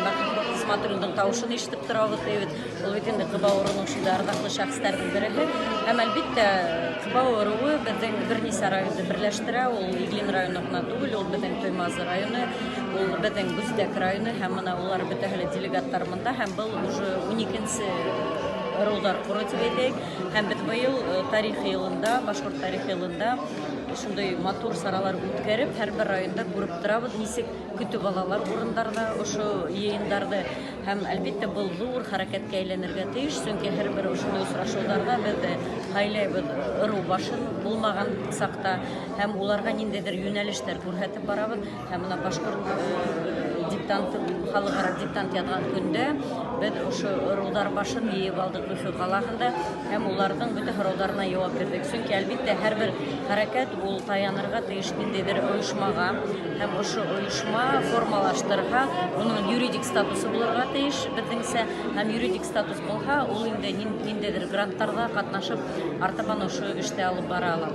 Мәҫәлән, Бәхет Хисмәтуллиндың тауышын ишетеп торабыҙ, бит. Ул бит инде Ҡыбау ырыуының шундай арҙаҡлы шәхестәрҙең береһе. Һәм, әлбиттә, Ҡыбау ырыуы беҙҙең бер нисә районды берләштерә. Ул Иглин районы ғына түгел, ул беҙҙең Туймазы районы, ул беҙҙең Бүздәк районы, һәм мына улар бөтәһе лә делегаттар мында, һәм был уже 12-нсе ырыуҙар ҡоро тип әйтәйек. Һәм беҙ быйыл тарих йылында, башҡорт тарих йылында шундай матур саралар үткәреп, һәр бер районда күреп торабыҙ, нисек көтөп алалар урындарҙа ошо йыйындарҙы. Һәм, әлбиттә, был ҙур хәрәкәткә әйләнергә тейеш, сөнки һәр бер ошондай осрашыуҙарҙа беҙ һайлайбыҙ ырыу башын булмаған саҡта, һәм уларға ниндәйҙер йүнәлештәр күрһәтеп барабыҙ. Һәм бына башҡорт диктанты, халыҡ-ара диктант яҙған көндә беҙ ошо ырыуҙар башын йыйып алдыҡ Өфө ҡалаһында һәм уларҙың бөтә һорауҙарына яуап бирҙек. Сөнки, әлбиттә, һәр бер хәрәкәт ул таянырға тейеш ниндәйҙер ойошмаға, һәм ошо ойошма формалаштырһа, уның юридик статусы булырға тейеш беҙҙеңсә, һәм юридик статус булһа, ул инде ниндәйҙер гранттарҙа ҡатнашып, артабан ошо эште алып бара ала.